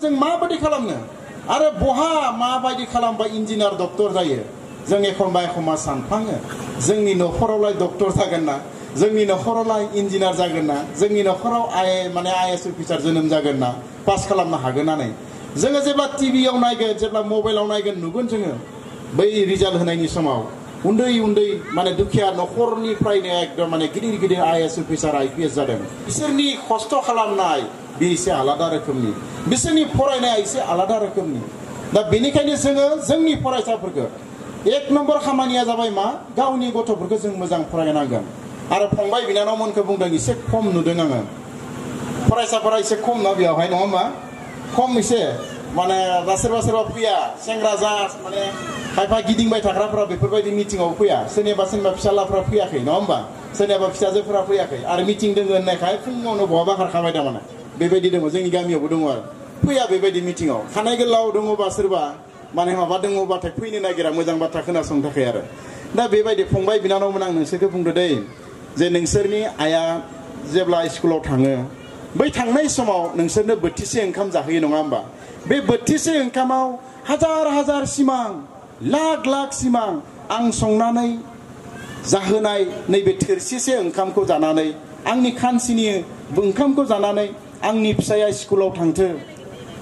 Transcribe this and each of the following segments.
जों माबायदि खालामनो आरो बहा माबायदि खालामबा इन्जिनियार डक्टर जायो जों एखनबा एखनबा सानफ्लाङो जोंनि न'खरावलाय डक्टर जागोन ना जोंनि न'खरावलाय इन्जिनियार जागोन ना जोंनि न'खराव आइएएस अफिसार जोनोम जागोन ना पास खालामनो हागोन ना नै जोङो जेब्ला टिभियाव नायगोन जेब्ला मबाइलाव नायगोन नुगोन जोङो बै रिजाल्ट होनायनि समाव उन्दै उन्दै माने दुखिया न'खरनिफ्रायनो एकदम माने गिदिर गिदिर आइएएस अफिसार आइपिएस जादों बिसोरनि खस्थ' खालामनाय बे एसे आलादा रोखोमनि बिसोरनि फरायनाया एसे आलादा रोखोमनि दा बेनिखायनो जोङो जोंनि फरायसाफोरखौ एक नम्बर खामानिया जाबाय मा गावनि गथ'फोरखौ जों मोजां फरायनांगोन आरो फंबाय बिनानावमोनखौ बुंदों एसे खम नुदों आङो फरायसाफोरा एसे खम ना बेयावहाय नङा होमबा खम एसे माने सोरबा सोरबा फैया सेंग्रा जा माने खायफा गिदिंबाय थाग्राफोरा बेफोरबायदि मिटिङाव फैया सोरनिबा फिसालाफ्रा फैयाखै नङा होमबा सोरनिबा फिसाजोफोरा फैयाखै आरो मिटिं दङ होननायखाय फुङावनो बहाबा खारखाबाय थारमाने बेबायदि दङ जोंनि गामियावबो दङ आरो फैया बेबायदि मिटिङाव खानाय गोलाव दङबा सोरबा माने माबा दङबाथाय फैनो नागिरा मोजां बाथ्रा खोनासंनो थाखाय आरो दा बेबायदि फंबाय बिनानावमोन आं नोंसोरखौ बुंदो दै जे नोंसोरनि आइया जेब्ला स्कुलाव थाङो बै थांनाय समाव नोंसोरनो बोथिसे ओंखाम जाहोयो नङा होमबा बे बोथिसे ओंखामाव हाजार हाजार सिमां लाख लाख सिमां आं संनानै जाहोनाय नैबे थोरसिसे ओंखामखौ जानानै आंनि खानसिनि ओंखामखौ जानानै आंनि फिसाया स्कुलाव थांथो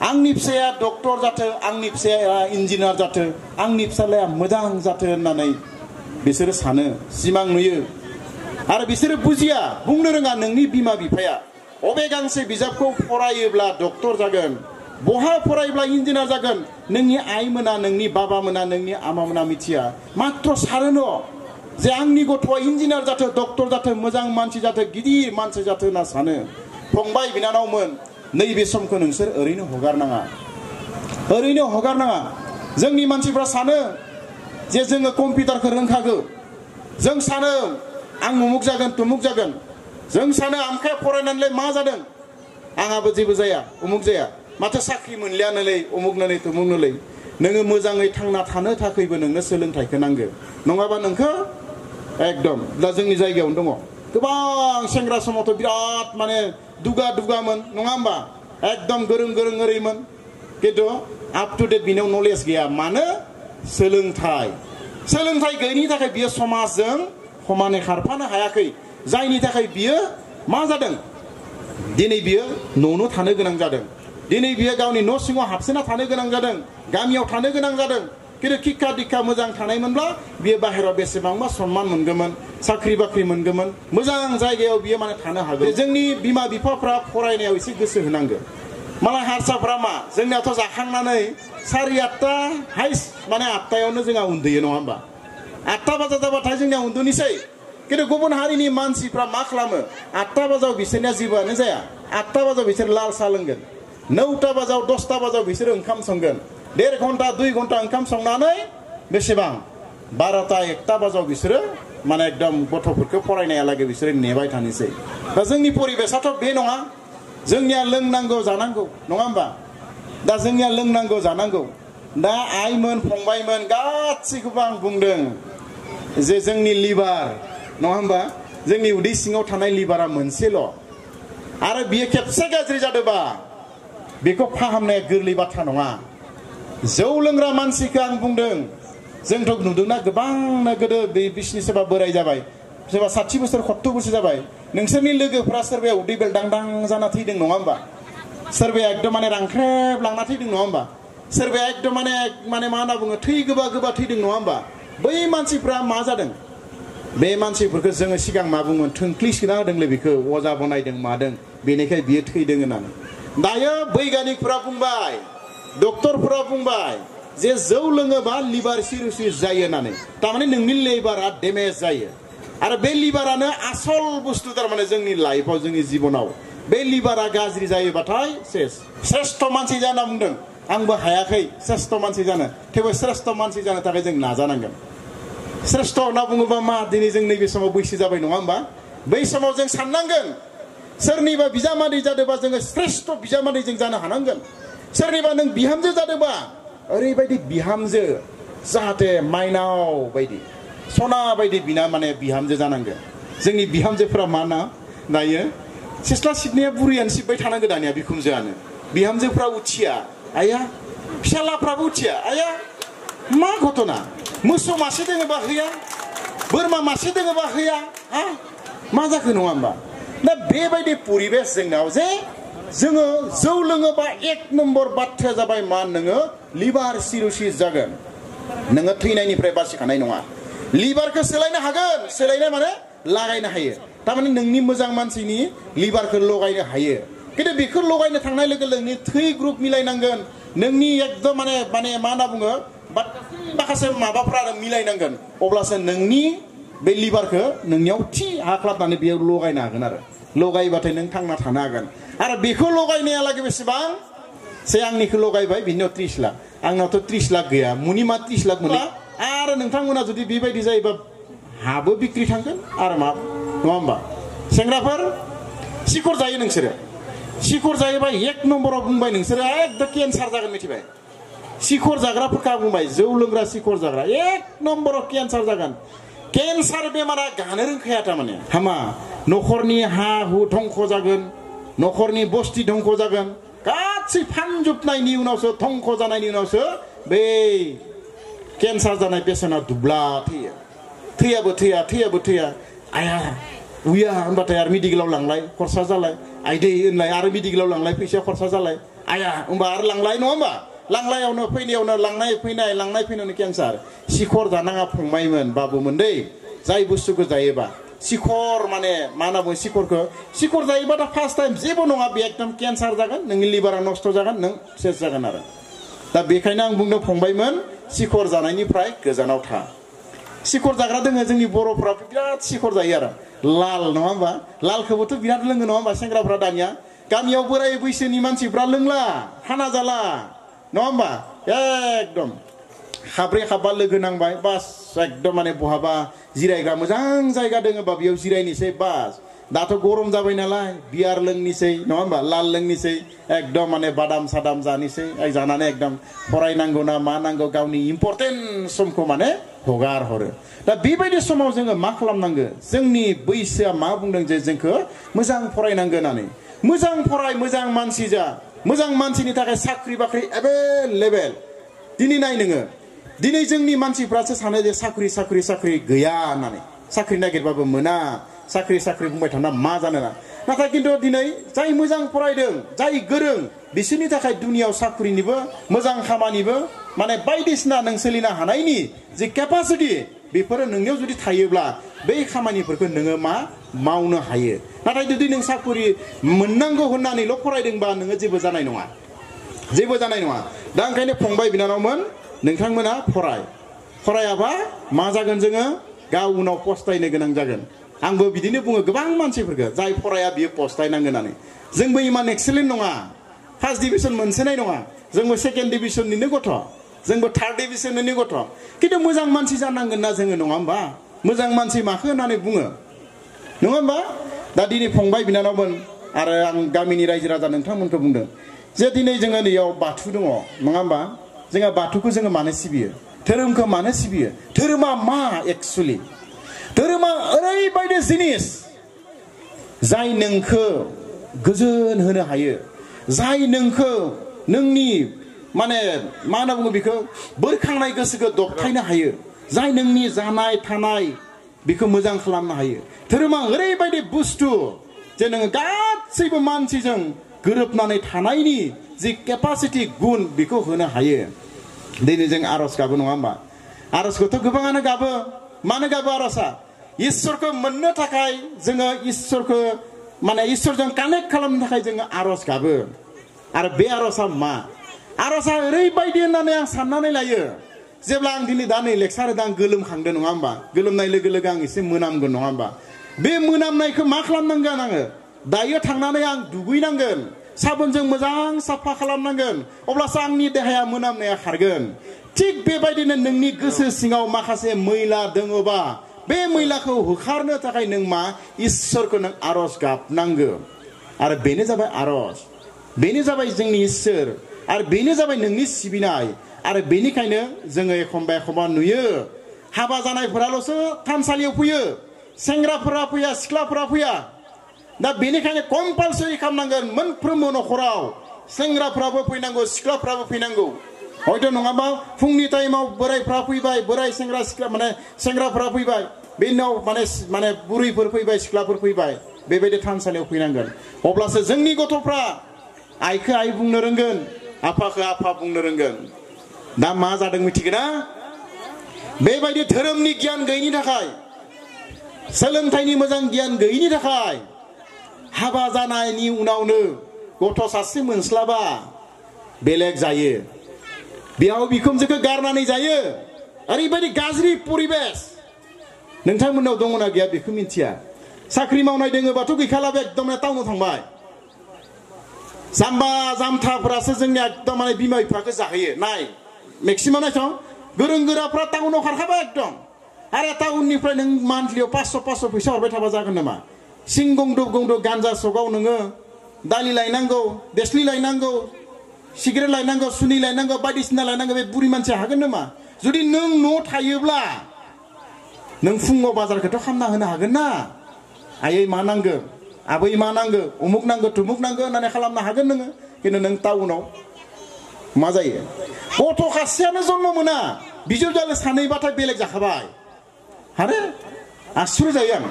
आंनि फिसाया डक्टर जाथो आंनि फिसाया इन्जिनियार जाथो आंनि फिसालाया मोजां जाथो होननानै बिसोरो सानो सिमां नुयो आरो बिसोरो बुजिया बुंनो रोङा नोंनि बिमा बिफाया अबे गांसे बिजाबखौ फरायोब्ला डक्टर जागोन बहा फरायोब्ला इन्जिनियार जागोन नोंनि आइमोना नोंनि बाबामोना नोंनि आमामोना मिथिया मात्र सानो जे आंनि गथ'आ इन्जिनियार जाथो डक्टर जाथो मोजां मानसि जाथो गिदिर मानसि जाथो होनना सानो फंबाय बिनानावमोन नैबे समखौ नोंसोर ओरैनो हगारनाङा जोंनि मानसिफ्रा सानो जे जोङो कम्पिउटारखौ रोंखागौ जों सानो आं उमुक जागोन तुमुक जागोन जों सानो आमखाया फरायनानैलाय मा जादों आंहाबो जेबो जाया उमुक जाया माथो साख्रि मोनलियानोलै उमुकनोलै तुमुकनोलै नोङो मोजाङै थांना थानो थाखायबो नोंनो सोलोंथाइखौ नांगौ नङाबा नोंखौ एकदम दा जोंनि जायगायावनो दङ गोबां सेंग्रा समावथ' बिराद माने दुगामोन नङा होमबा एकदम गोरों ओरैमोन खिन्थु आप टु डेट बिनाव नलेज गैया मानो सोलोंथाइ गैयैनि थाखाय बियो समाजजों समानै खारफानो हायाखै जायनि थाखाय बियो मा जादों दिनै बियो न'नो थानो गोनां जादों दिनै बियो गावनि न' सिङाव हाबसोना थानो गोनां जादों गामियाव थानो गोनां जादों खिन्थु शिक्षा दीक्षा मोजां थानायमोनब्ला बियो बाहेरायाव बेसेबांबा सन्मान मोनगौमोन साख्रि बाख्रि मोनगौमोन मोजां जायगायाव बियो माने थानो हागोन जोंनि बिमा बिफाफ्रा फरायनायाव एसे गोसो होनांगौ मालाय हारसाफ्रा मा जोंनियाथ' जाखांनानै 8:30 हाइस माने 8टायावनो जोंहा उन्दुयो नङा होमबा 8टा बाजा जाबाथाय जोंनिया उन्दुनोसै खिन्थु गुबुन हारिनि मानसिफ्रा मा खालामो 8टा बाजायाव बिसोरनिया जेबोआनो जाया 8टा बाजायाव बिसोर लाल साहा लोंगोन 9टा बाजायाव 10टा बाजायाव बिसोर ओंखाम संगोन 1.5 घन्टा 2 घन्टा ओंखाम संनानै बेसेबां 12टा 1टा बाजायाव बिसोरो माने एकदम गथ'फोरखौ फरायनायालागै बिसोरो नेबाय थानोसै दा जोंनि परिबेसाथ' बे नङा जोंनिया लोंनांगौ जानांगौ नङा होमबा दा जोंनिया लोंनांगौ जानांगौ दा आइमोन फंबायमोन गासैखौबो आं बुंदों जे जोंनि लिभार नङा होमबा जोंनि उदै सिङाव थानाय लिभारा मोनसेल' आरो बियो खेबसे गाज्रि जादोंबा बेखौ फाहामनाया गोरलै बाथ्रा नङा जौ लोंग्रा मानसिखौ आं बुंदों जोंथ' नुदोंना गोबांनो गोदो बिसिनि सोरबा बोराय जाबाय सोरबा 60 बोसोर 70 बोसोर जाबाय नोंसोरनि लोगोफ्रा सोरबाया उदै बेलदांदां जाना थैदों नङा होमबा सोरबाया एकदम माने रांख्रेब लांना थैदों नङा होमबा सोरबाया एकदम माने मा होनना बुङो थै गोबा थैदों नङा होमबा बै मानसिफ्रा मा जादों बे मानसिफोरखौ जोङो सिगां मा बुङो थोंख्लिसोना होदोंलै बेखौ अजा बनायदों मादों बेनिखाय बियो थैदों होननानै दायो बैगानिकफोरा बुंबाय डक्टरफोरा बुंबाय जे जौ लोङोबा लिभार सिरोसिस जायो होननानै थारमाने नोंनि लिभारा डेमेज जायो आरो बे लिभारानो आसल बुस्थु थारमाने जोंनि लाइफआव जोंनि जिबनाव बे लिभारा गाज्रि जायोबाथाय सेस श्रेष्ठ मानसि जाना बुंदों आंबो हायाखै श्रेष्ठ मानसि जानो थेवबो श्रेष्ठ मानसि जानो थाखाय जों नाजानांगोन श्रेष्ठ होनना बुङोबा मा दिनै जों नैबे समाव बैसो जाबाय नङा होमबा बै समाव जों साननांगोन सोरनिबा बिजामादै जादोंबा जोङो श्रेष्ठ बिजामादै जों जानो हानांगोन सोरनिबा नों बिहामजो जादोंबा ओरैबायदि बिहामजो जाहाथे माइनाव बायदि सना बायदि बिना माने बिहामजो जानांगोन जोंनि बिहामजोफोरा मा ना दायो सिस्ला सिदनाया बुरैयानो सिबबाय थानांगौ दानिया बिखुमजोआनो बिहामजोफ्रा उथिया आया फिसालाफ्राबो उथिया आया मा घटना मोसौ मासे दोङोबा होया बोरमा मासे दोङोबा होया हा मा जाखो नङा होमबा दा बेबायदि परिबेस जोंनाव जे जोङो जौ लोङोबा एक नम्बर बाथ्राया जाबाय मा नोङो लिभार सिरोसिस जागोन नोङो थैनायनिफ्राय बासिखानाय नङा लिभारखौ सोलायनो हागोन सोलायनाय माने लागायनो हायो थारमाने नोंनि मोजां मानसिनि लिभारखौ लगायनो हायो खिन्थु बेखौ लगायनो थांनाय लोगो लोगो नोंनि थै ग्रुप मिलायनांगोन नोंनि एकदम माने मा होनना बुङो माखासे माबाफ्रा मिलायनांगोन अब्लासो नोंनि बे लिभारखौ नोंनियाव थि हाख्लाबनानै बेयाव लगायनो हागोन आरो लगायबाथाय नों थांना थानो हागोन आरो बेखौ लगायनायालागै बेसेबां से आंनिखौ लगायबाय बिनियाव 30 लाख आंनावथ' 30 लाख गैया मुनि मा 30 लाख मोनो आरो नोंथांमोना जुदि बेबायदि जायोबा हाबो बिक्रि थांगोन आरो मा नङा होमबा सेंग्राफोर सिखर जायो नोंसोरो सिखर जायोबा एक नम्बराव बुंबाय नोंसोरो एकदम केन्सार जागोन मिथिबाय सिखर जाग्राफोरखा बुंबाय जौ लोंग्रा सिखर जाग्रा एक नम्बराव केन्सार जागोन केन्सार बेमारा गानो रोंखाया थारमाने हामा न'खरनि हा हु धंख जागोन न'खरनि बस्ति धंख जागोन गासै फानजोबनायनि उनावसो धंख जानायनि उनावसो बै केन्सार जानाय पेसेन्टआ दुब्ला थैयो थैयाबो थैया आया उया होनबाथाय आरो मेडिकेलाव लांलाय खरसा जालाय आइदै होनलाय आरो मेडिकेलाव लांलाय फैसा खरसा जालाय आया होनबा आरो लांलाय नङा होमबा लांलायावनो फैनायावनो लांनाय फैनायावनो केन्सार सिखर जानाङा फंबायमोन बाबुमोन दै जाय बुस्थुखौ जायोबा सिखर माने मा होनना बुङो सिखर जायोबा दा फार्स्ट टाइम जेबो नङा बे एकदम केन्सार जागोन नोंनि लिभारा नस्थ जागोन नों सेस जागोन आरो दा बेखायनो आं बुंनो फंबायमोन सिखर जानायनिफ्राय गोजानाव था सिखर जाग्रा दोङो जोंनि बर'फ्रा बिराद सिखर जायो आरो लाल नङा होमबा लालखौबोथ' बिराद लोङो नङा होमबा सेंग्राफ्रा दानिया गामियाव बोराय बैसोनि मानसिफ्रा लोंला खाना जाला नङा होमबा एकदम खाब्रै खाबा लोगो नांबाय बास एकदम माने बहाबा जिरायग्रा मोजां जायगा दोङोबा बेयाव जिरायनोसै बास दाथ' गरम जाबाय नालाय बियार लोंनोसै नङा होमबा लाल लोंनोसै एकदम माने बादाम सादाम जानोसै जानानै एकदम फरायनांगौ ना मा नांगौ गावनि इम्पर्टेन्ट समखौ माने हगार हरो दा बेबायदि समाव जोङो मा खालामनांगौ जोंनि बैसोआ मा बुंदों जे जोंखौ मोजां फरायनांगौ होननानै मोजां फराय मोजां मानसि जा मोजां मानसिनि थाखाय साख्रि बाख्रि एभेलेबेल दिनै नाय नोङो दिनै जोंनि मानसिफ्रासो सानो जे साख्रि गैया होननानै साख्रि नागिरबाबो मोना साख्रि बुंबाय थाना मा जानो नाथाय खिन्थु दिनै जाय मोजां फरायदों जाय गोरों बिसोरनि थाखाय दुनियाव साख्रिनिबो मोजां खामानिबो माने बायदिसिना नों सोलिनो हानायनि जे केपासिटि बेफोरो नोंनियाव जुदि थायोब्ला बै खामानिफोरखौ नोङो मा मावनो हायो नाथाय जुदि नों साख्रि मोननांगौ होननानैल' फरायदोंबा नोङो जेबो जानाय नङा दा ओंखायनो फंबाय बिनानावमोन नोंथांमोना फरायाबा मा जागोन जोङो गाव उनाव पस्तायनो गोनां जागोन आंबो बिदिनो बुङो गोबां मानसिफोरखौ जाय फराया बियो पस्तायनांगोन होननानै जोंबो इमान एक्सेलेन्ट नङा फार्स्ट डिभिजन मोनसेनाय नङा जोंबो सेकेन्ड डिभिजननिनो गथ' जोंबो थार्ड डिभिजननिनो गथ' खिन्थु मोजां मानसि जानांगोन ना जोङो नङा होमबा मोजां मानसि माखो होननानै बुङो नङा होमबा दा दिनै फंबाय बिनानावमोन आरो आं गामिनि रायजो राजा नोंथांमोनखौ बुंदों जे दिनै जोङो नैयाव बाथौ दङ नङा होमबा जोंहा बाथौखौ जोङो मानो सिबियो धोरोमखौ मानो सिबियो धोरोमा मा एक्सुवेलि धोरोमा ओरैबायदि जिनिस जाय नोंखौ गोजोन होनो हायो जाय नोंखौ नोंनि माने मा होनना बुङो बेखौ बोरखांनाय गोसोखौ दबथायनो हायो जाय नोंनि जानाय थानाय बेखौ मोजां खालामनो हायो धोरोमा ओरैबायदि बुस्थु जे नोङो गासैबो मानसिजों गोरोबनानै थानायनि जि केपासिटि गुन बेखौ होनो हायो दिनै जों आरज गाबो नङा होमबा आरजखौथ' गोबाङानो गाबो मानो गाबो आरजआ इसोरखौ मोननो थाखाय जोङो इसोरखौ माने इसोरजों कानेक्ट खालामनो थाखाय जोङो आरज गाबो आरो बे आरजआ मा आरजआ ओरैबायदि होननानै आं साननानै लायो जेब्ला आं दिनै दा नै लेक्सार होदों आं गोलोमखांदों नङा होमबा गोलोमनाय लोगो लोगो आं एसे मोनामगोन नङा होमबा बे मोनामनायखौ मा खालामनांगोन आङो दायो थांनानै आं दुगैनांगोन साबोनजों मोजां साफा खालामनांगोन अब्लासो आंनि देहाया मोनामनाया खारगोन थिग बेबायदिनो नोंनि गोसो सिङाव माखासे मैला दङबा बे मैलाखौ होखारनो थाखाय नों मा इसोरखौ नों आरज गाबनांगौ आरो बेनो जाबाय आरज बेनो जाबाय जोंनि इसोर आरो बेनो जाबाय नोंनि सिबिनाय आरो बेनिखायनो जोङो एखमबा नुयो हाबा जानायफोराल'सो थानसालियाव फैयो सेंग्राफोरा फैया सिख्लाफोरा फैया दा बेनिखायनो कम्पालसरि खालामनांगोन मोनफ्रोमबो न'खराव सेंग्राफ्राबो फैनांगौ सिख्लाफ्राबो फैनांगौ हयथ' नङाबा फुंनि टाइमाव बोराइफ्रा फैबाय बोराइ सेंग्रा सिख्ला माने सेंग्राफ्रा फैबाय बेनाव माने बुरैफोर फैबाय सिख्लाफोर फैबाय बेबायदि थानसालियाव फैनांगोन अब्लासो जोंनि गथ'फ्रा आइखौ आइ बुंनो रोंगोन आफाखौ आफा बुंनो रोंगोन दा मा जादों मिथिगोना बेबायदि धोरोमनि गियान गैयैनि थाखाय सोलोंथाइनि मोजां गियान गैयैनि थाखाय हाबा जानायनि उनावनो गथ' सासे मोनस्लाबा बेलेग जायो बिहाव बिखुनजोखौ गारनानै जायो ओरैबायदि गाज्रि परिबेस नोंथांमोननाव दङना गैया बेखौ मिथिया साख्रि मावनाय दोङोबाथ' गैखालाबो एकदम टाउनाव थांबाय जाम्बा जाम्थाफोरासो जोंनि एकदम माने बिमा बिफाखौ जाहोयो नाय मेक्सिमाम नायथ' गोरों गोराफ्रा टाउनाव खारखाबाय एकदम आरो टाउननिफ्राय नों मान्थलियाव 500 फैसा हरबाय थाबा जागोन नामा सिं गंदब गान्जा सगाव नोङो दालि लायनांगौ देस्लि लायनांगौ सिगारेट लायनांगौ सुनि लायनांगौ बायदिसिना लायनांगौ बे बुरि मानसिया हागोन नामा जुदि नों न' थायोब्ला नों फुङाव बाजारखौथ' खालामना होनो हागोन ना आयै मा नांगौ आबै मा नांगौ उमुक नांगौ तुमुक नांगौ होननानै खालामनो हागोन नोङो खिन्थु नों टाउनाव मा जायो गथ' खासेयानो जन्म मोना बिजावजाले सानैबाथाय बेलेग जाखाबाय आरो आसुरित जायो आं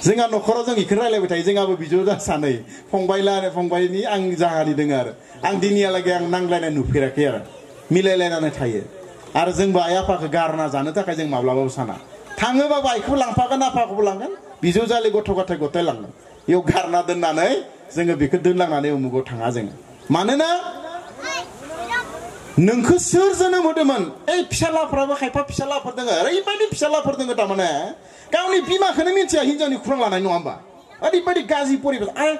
जोंहा न'खराव जों इखौ रायलायबाय थायो जोंहाबो बिजावजा सानै फंबायनि आं जाहानि दङ आरो आं दिनैहालागै आं नांलायनाय नुफेराखै आरो मिलायलायनानै थायो आरो जोंबो आइ आफाखौ गारना जानो थाखाय जों माब्लाबाबो साना थाङोबाबो आइखौबो लांफागोन आफाखौबो लांगोन बिजावजाले गथ' गथाय लांगोन बेयाव गारना दोननानै जोङो बेखौ दोनलांनानै उमुगाव थाङा जोङो मानोना नोंखौ सोर जोनोम होदोंमोन ओइ फिसालाफ्राबो खायफा फिसालाफोर दङ ओरैबायदि फिसालाफोर दङ थारमाने गावनि बिमाखौनो मिथिया हिनजावनि खुरां लानाय नङा होमबा ओरैबायदि गाज्रि परिबेस आरो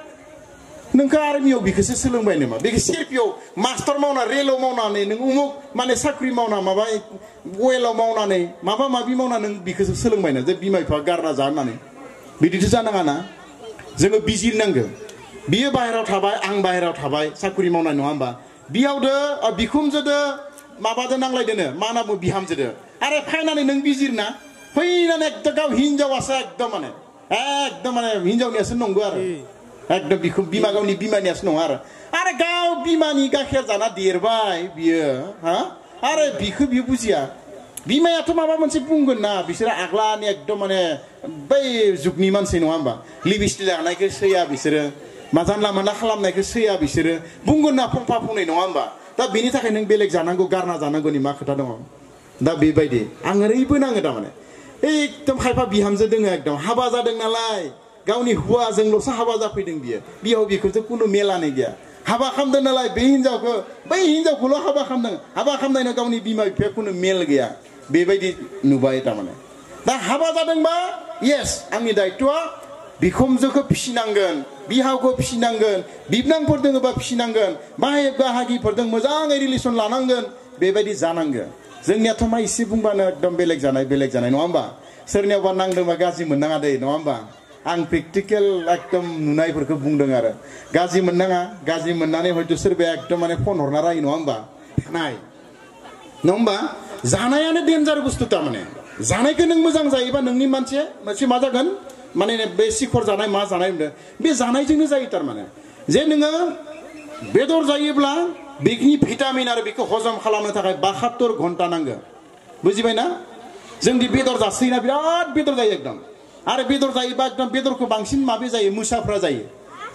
नोंखौ आर्मियाव बेखौसो सोलोंबाय नामा बेखौ सिआरपियाव मास्टार मावना रेलाव मावनानै नों उमुक माने साख्रि मावना माबा अवेलाव मावनानै माबा माबि मावना नों बेखौसो सोलोंबायना जे बिमा बिफा गारना जा होननानै बिदिथ' जानाङा ना जोङो बिजिरनांगौ बियो बाहेरायाव थाबाय आं बाहेरायाव थाबाय साख्रि मावनाय नङा होमबा बियावदो बिखुनजोदो माबादो नांलायदोनो मा होनना बुङो बिहामजोदो आरो फायनानै नों बिजिरना फैनानै एकदम गाव हिनजावासो एकदम माने हिनजावनियासो नंगौ आरो एकदम बिखौ बिमा गावनि बिमानियासो नङा आरो गाव बिमानि गाइखेर जाना देरबाय बियो हा आरो बियो बुजिया बिमायाथ' माबा मोनसे बुंगोन ना बिसोरो आग्लानि एकदम माने बै जुगनि मानसि नङा होमबा लिपस्टिक लानायखौ सैया बिसोरो मा जानला मानला खालामनायखौ सैया बिसोरो बुंगोन ना फंफा फंनै नङा होमबा दा बेनि थाखाय नों बेलेग जानांगौ गारना जानांगौनि मा खोथा दङ दा बेबायदि आं ओरैबो नाङो थारमाने एकदम खायफा बिहामजो दोङो एकदम हाबा जादों नालाय गावनि हौवाजोंल'सो हाबा जाफैदों बियाव बेखौथ' खुनु मेलानो गैया हाबा खालामदों नालाय बै हिनजावखौल' हाबा खालामनायनो गावनि बिमा बिफाया खुनु मेल गैया बेबायदि नुबाय थारमाने दा हाबा जादोंबा येस आंनि दायित्वआ बिखुनजोखौ फिसिनांगोन बिहावखौ फिसिनांगोन बिबनांफोर दोङोबा फिसिनांगोन बाहाय बाहागिफोरजों मोजाङै रिलेसन लानांगोन बेबायदि जानांगोन जोंनियाथ' मा एसे बुंबानो एकदम बेलेग जानाय नङा होमबा सोरनियावबा नांदोंबा गाज्रि मोननाङा दै नङा होमबा आं प्रेक्टिकेल एकदम नुनायफोरखौ बुंदों आरो गाज्रि मोननाङा गाज्रि मोननानै हयथ' सोरबाया एकदम माने फन हरना रायो नङा होमबा नाय नङा होमबा जानायानो डेन्जार बुस्थु थारमाने जानायखौ नों मोजां जायोबा नोंनि मानसिया मोनसे मा जागोन माने बे सिखर जानाय मा जानाय होनदों बे जानायजोंनो जायो थारमाने जे नोङो बेदर जायोब्ला बेनि भिटामिन आरो बेखौ हजम खालामनो थाखाय 72 घन्टा नांगौ बुजिबायना जोंदि बेदर जासैना बिराद बेदर जायो एकदम आरो बेदर जायोबा एकदम बेदरखौ बांसिन माबे जायो मुसाफ्रा जायो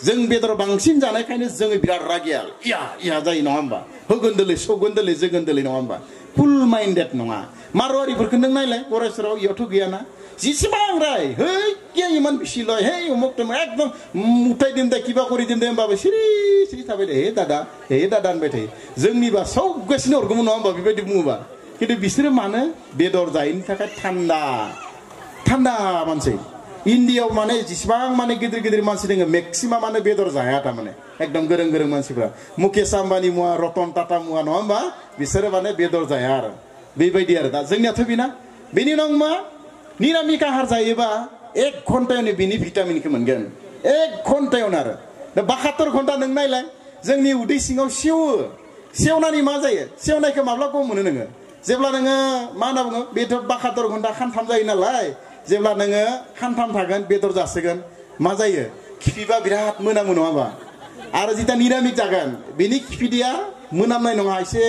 जों बेदर बांसिन जानायखायनो जोङो बिराद रागियाल इया जायो नङा होमबा होगोनदोलै सौगोनदोलै जोगोनदोलै नङा होमबा फुल माइन्डेड नङा मारवारिफोरखौ नों नायलाय गरायसराव इयावथ' गैयाना जिसिबां राय है किया इमान बेसि लय हे उमुक तुमुक एकदम मुथाय दोनदे किबा करि दोनदे होमबाबो सिरि थाबाय हे दादा होनबाय थायो जोंनिबा सौगासिनो हरगौमोन नङा होमबा बेबायदि बुङोबा खिन्थु बिसोरो मानो बेदर जायैनि थाखाय थान्दा मानसि इन्डियाव माने जिसिबां माने गिदिर मानसि दङ मेक्सिमामानो बेदर जाया थारमाने एकदम गोरों मानसिफ्रा मुकेश आम्बानी मुवा रतन टाटा मुवा नङा होमबा बिसोरो माने बेदर जाया आरो बेबायदि आरो दा जोंनियाथ' बेनि उनाव मा निरामिक आहार जायोबा 1 घन्टायावनो बिनि भिटामिनखौ मोनगोन 1 घन्टायावनो आरो दा 72 घन्टा नों नायलाय जोंनि उदै सिङाव सेवनानै मा जायो सेवनायखौ माब्ला गम मोनो नोङो जेब्ला नोङो मा होनना बुङो बेथ' 72 घन्टा खानथाम जायो नालाय जेब्ला नोङो खानथाम थागोन बेदर जासिगोन मा जायो खिफिबा बिराद मोनामो नङा होमबा आरो जिता निरामिक जागोन बेनि खिफिदिया मोनामनाय नङा एसे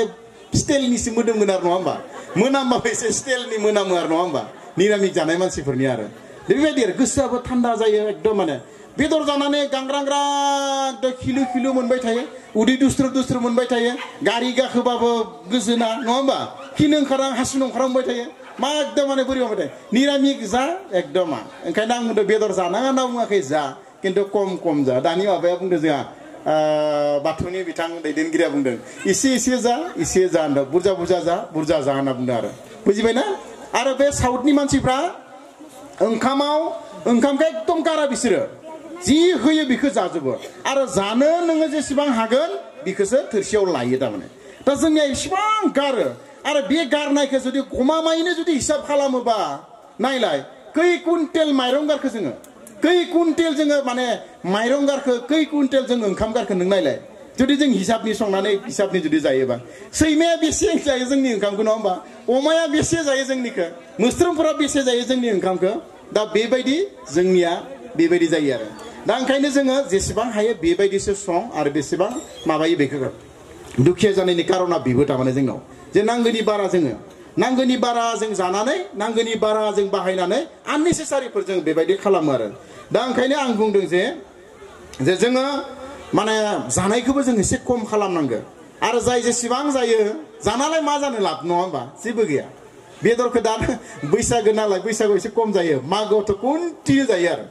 स्टाइलनिसो मोदोमगोन आरो नङा होमबा मोनामबाबो एसे स्टाइलनि मोनामो आरो नङा होमबा निरामिक जानाय मानसिफोरनि आरो बेबायदि आरो गोसोआबो थान्दा जायो एकदम माने बेदर जानानै गांग्रांग्रा खिलु खिलु मोनबाय थायो उदै दुस्रु दुस्रु मोनबाय थायो गारि गाखोबाबो गोजोना नङा होमबा खिनो ओंखारा हासुनो ओंखारा मोनबाय थायो मा एकदम माने बोरै मोनबाय थायो निरामिक जा एकदम ओंखायनो आं बुंदों बेदर जानाङा होनना बुङाखै जा खिन्थु खम जा दानि माबाया बुंदों जोंहा बाथौनि बिथां दैदेनगिरिया बुंदों एसे जा होनदों बुरजा जा होनना बुंदों आरो बुजिबायना आरो बे साउथनि मानसिफ्रा ओंखामखौ एकदम गारा बिसोरो जि होयो बेखौ जाजोबो आरो जानो नोङो जेसेबां हागोन बेखौसो थोरसियाव लायो तारमाने दा जोंनिया एसेबां गारो आरो बे गारनायखौ जुदि गमामायैनो जुदि हिसाब खालामोबा नायलाय खै कुइन्टेल माइरं गारखो जोङो खै कुइन्टेल जोङो माने माइरं गारखो खै कुइन्टेल जों ओंखाम गारखो नों नायलाय जुदि जों हिसाबनि संनानै हिसाबनि जुदि जायोबा सैमाया बेसे जायो जोंनि ओंखामखौ नङा होमबा अमाया बेसे जायो जोंनिखौ मोस्रोमफोरा बेसे जायो जोंनि ओंखामखौ दा बेबायदि जोंनिया बेबायदि जायो आरो दा ओंखायनो जोङो जेसेबां हायो बेबायदिसो सं आरो बेसेबां माबायो बेखौ दुखिया जानायनि कारना बेबो तारमाने जोंनाव जे नांगौनि बारा जों जानानै नांगौनि बारा जों बाहायनानै आननेसेसारिफोर जों बेबायदि खालामो आरो दा ओंखायनो आं बुंदों जे जोङो माने जानायखौबो जों एसे खम खालामनांगौ आरो जाय जेसेबां जायो जानालाय मा जानो लाब नङा होमबा जेबो गैया बेदरखौ दा बैसागो नालाय बैसागोआव एसे खम जायो मागोआवथ' कन्टिनिउ जायो आरो